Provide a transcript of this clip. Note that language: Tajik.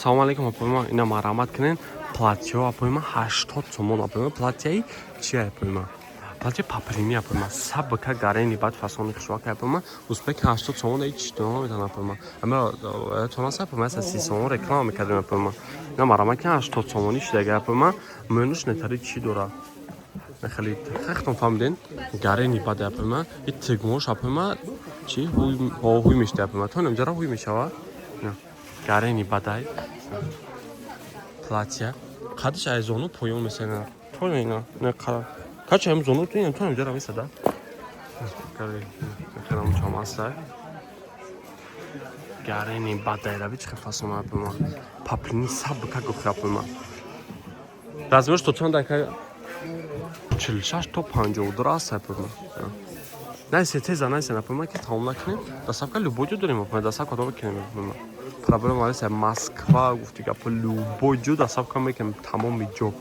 Салому алейкум, апои, ина марҳамат кунен. Платьё, апои ма, 80 сомон, апои ма. Платьяи чи, апои ма? Платья поплини, апои ма, сабка гарени, баъд фасони хушвака, апои ма. Узбек 80 сомон ҳеч наметан, апои ма. Ама тонаса, апои ма, 30 сомон реклама мекардем, апои ма. Ина марҳамат кунен, 80 сомонӣ шидаги, апои ма. Мӯнуш нетари чӣ дора? Хеле хехтон фаҳмиден, гарени баъд, апои ма. И тигмош, апои ма, чи ҳуй мешуда, апои ма. То намҷара ҳуй мешава. Гарени бадай платья қадиш ай зону поён месена, то ина не кача ҳам зону то ина то намҷара месада. Хелам чамаста гарени бадай раби чи фасона, апои ма. Поплини сабка гухи, апои ма. Размерш то чанд, ака? 46 то 52 аст, апои ма. Найсе, теза найсе, апои ма, ки тамом накунем. Доставка любой ҷо дорем, апои ма, доставка то бикунем, апои ма, проблема нест. Москва гуфти гапо, любой ҷо доставка мекунем, тамоми ҷо.